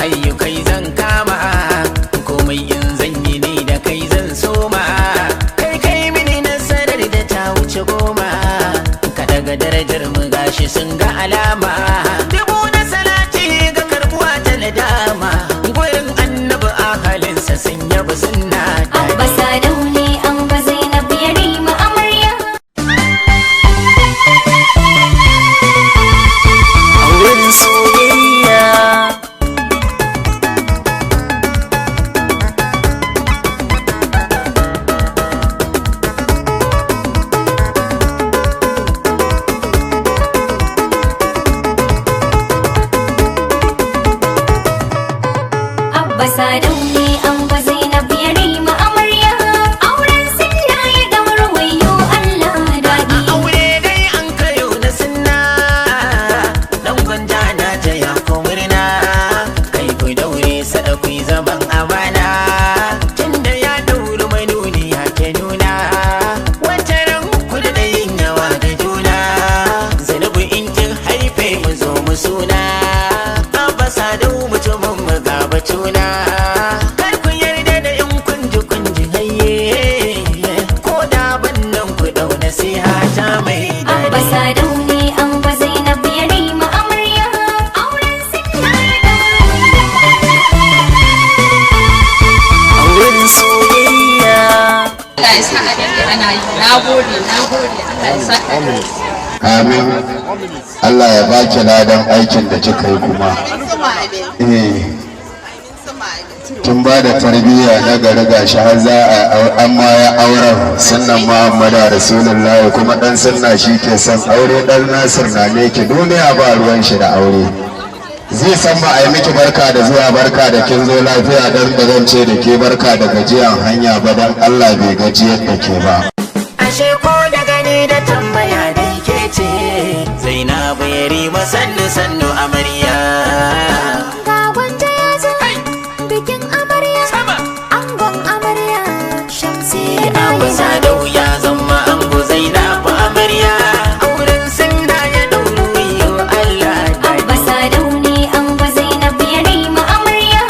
Hayyu kai zan kama, komai in zan yi ni da kai zan soma. Kai kai mini nasarar da ta wuce 10, ka daga darajar mu gashi sun ga alama. Dubu na salati ga karbuwa ta nadama, gurin annabi ahalinsa sun yabi sunna. Abba Sadau ne ango, Zainab Yarima amarya. Auren soyayya. Abba Sadau ne ango, Zainab Yarima amarya. Auren sunna ya daura, wayo Allah daɗi. Aure dai an kayo na sunna, dan gwanja na taya ku murna. Kai ku daure sada ku yi zaman amana, tunda ya dauri manuniya ke nuna wata ran ku da yin yawa da juna. Zainabu, in kin haife mu zo mu suna. Abba Sadau mutumin mu ga batuna, kar ku yarda da in kunji kunji hayye, ko da bannan ku dau nasiha ta mai Abba daɗi. Sadau ne ango, Zainab Yarima amarya. Auren sunna ya Auren soyayya. Allah ya sa a daɗe ana yi. Na gode, na gode. Allah ya sa. Amin. Allah ya baki ladan aikin da kika yi kuma. Eh. Kin ba da tarbiyya na gari, gashi har za a an ma ya auren sunnan Muhammadu Rasulullahi, kuma dan sunna shi ke son aure. Dan Nasir na ne ki duniya ba ruwan shi da aure. Zai san ba a yi miki barka da zuwa, barka da kin zo lafiya, dan ba zan ce da ke barka da gajiyan hanya ba, dan Allah bai gajiyar da ke ba. Ashe ko da gani da tambaya dai ke ce Zainabu Yarima, sannu sannu amarya. Ga gwanja ya zo bikin amarya. Sama. Angon amarya Shamsi. Abba Sadau ya zama ango, Zainabu amarya, auren sunna ya dauru, yo Allah Abba daɗi. Sadau ne ango, Zainab Yarima amarya.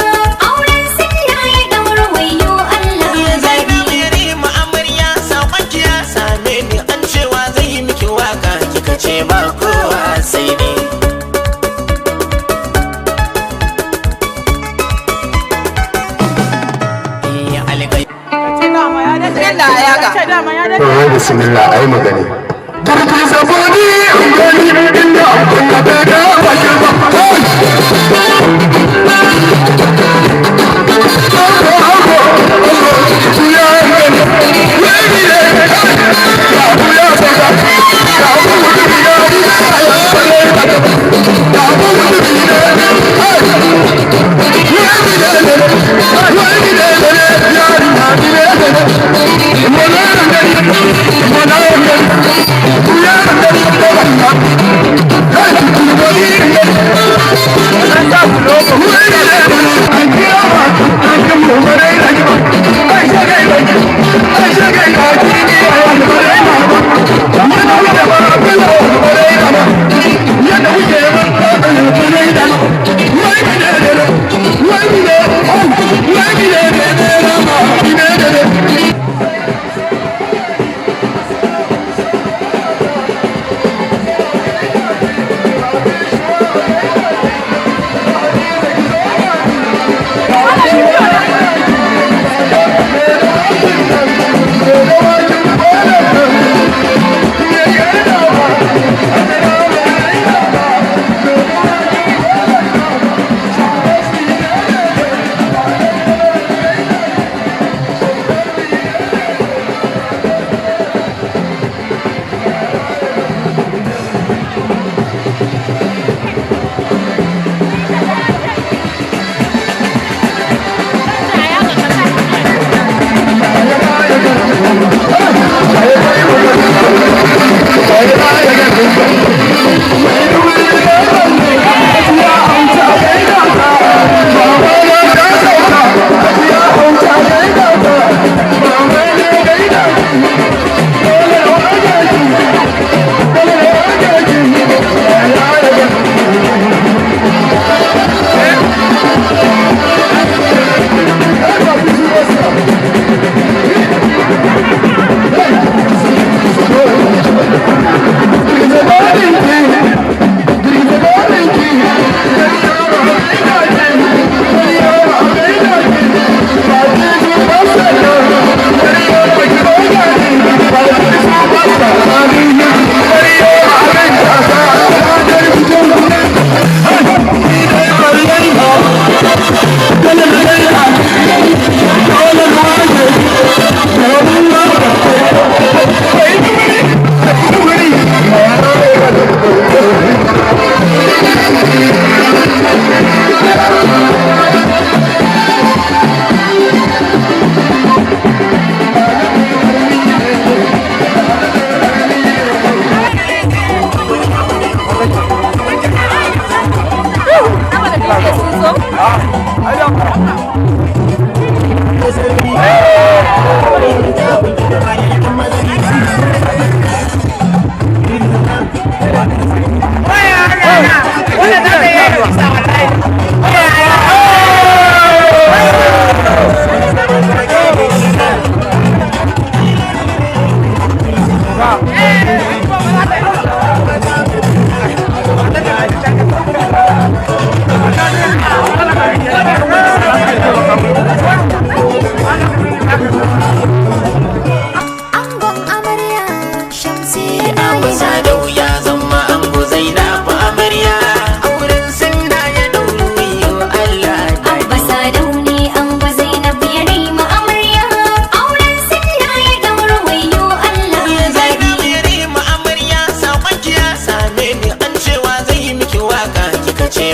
Auren sunna ya daura, wayo Allah daɗi. Zainabu Yarima amarya, saƙonki ya same ni, an cewa zai yi miki waka, kika ce ba kowa sai ni. Eh, alƙai To, bismillah, ai magana.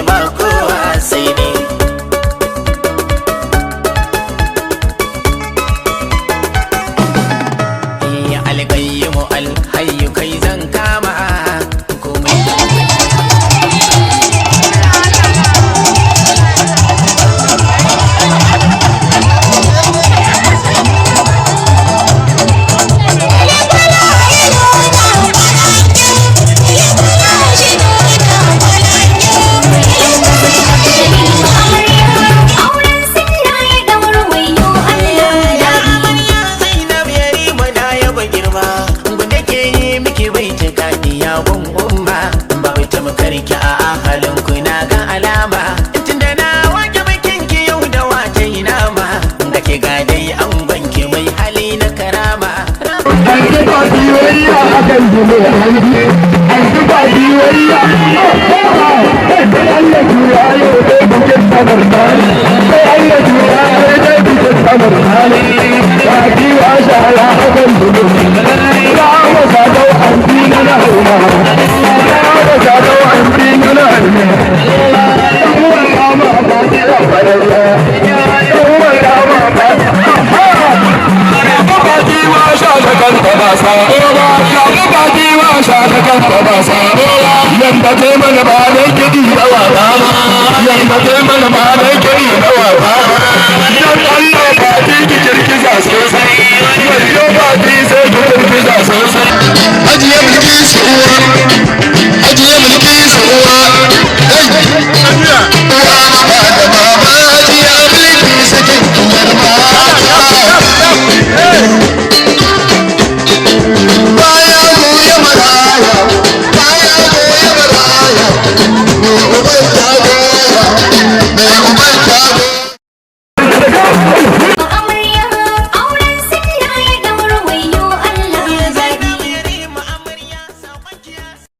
ba kowa sai ni. Ya alƙayyimu alhayyu, kai zan kama komai. Auren sunna ya daura, wayo Allah. Ya amarya Zainab Yarima, na yaba girma gunda ke yi miki bai cika ya gun umma. Babu tamkar ki a ahalin ku, na ga alama. Tunda na wake bikin ki yau da wace ina ma da ke ga dai an banki mai hali na karama. Yanda kai mana ba da kiɗi da waka, yanda kai mana ba da kiɗi da waka. Dan Allah ba ki ki girgiza sosai, wayo ba ki sai ki girgiza sosai.